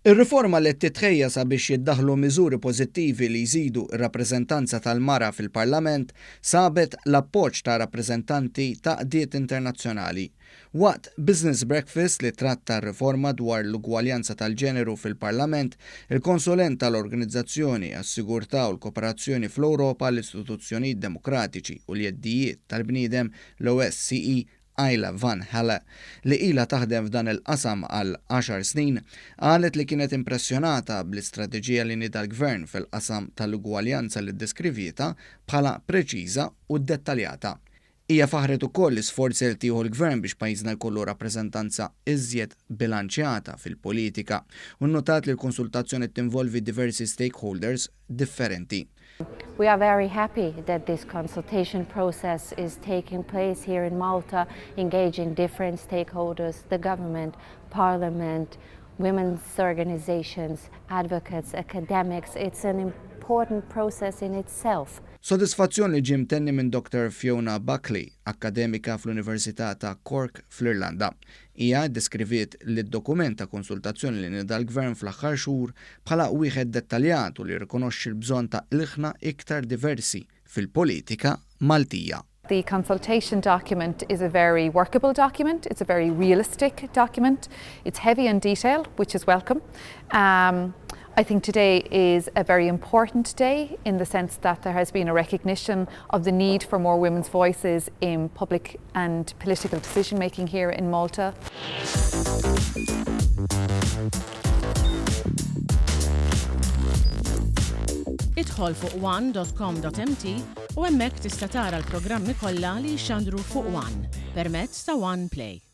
Ir-riforma li qed titħejja sabiex jiddaħħlu miżuri pożittivi li jżidu r-rappreżentanza tal-mara fil-Parlament sabet l-appoġġ ta' rappreżentanti t'għaqdiet internazzjonali. Waqt Business Breakfast li tratta r-riforma dwar l-ugwaljanza tal-ġeneru fil-Parlament, il-konsulent tal-Organizzazzjoni għas-Sigurtà u l-Koperazzjoni fl-Ewropa għall-Istituzzjonijiet Demokratiċi u l-Jeddijiet tal-Bniedem, l-OSCE, Ayla Van Halle, li ilha taħdem f'dan il-qasam għal għaxar snin, qalet li kienet impressjonata bl-istrateġija li nieda l-Gvern fil-qasam tal-ugwaljanza li ddeskrivietha bħala preċiża u ddettaljata. Hija faħħret ukoll l-isforzi li tieħu l-Gvern biex pajjiżna jkollu rappreżentanza iżjed bilanċjata fil-politika u nnotat li l-konsultazzjoni tinvolvi diversi stakeholders differenti. We are very happy that this consultation process is taking place here in Malta, engaging different stakeholders, the government, parliament, women's organizations, advocates, academics. It's an important process in itself. Sodisfazzjon li ġie mtenni minn Dr Fiona Buckley, akkademika fl-Università ta' Cork fl-Irlanda. Hija ddeskriviet lid-dokument ta' konsultazzjoni li nieda l-Gvern fl-aħħar xhur bħala wieħed dettaljat u li jirrikonoxxi l-bżonn ta' ilħna iktar diversi fil-politika Maltija. The consultation document is a very workable document, it's a very realistic document, it's heavy in detail, which is welcome. Um, I think today is a very important day in the sense that there has been a recognition of the need for more women's voices in public and political decision making here in Malta. Idħol fuq one.com.mt u hemmhekk tista' tara l-programmi kollha li jixxandru fuq One permezz ta' One Play.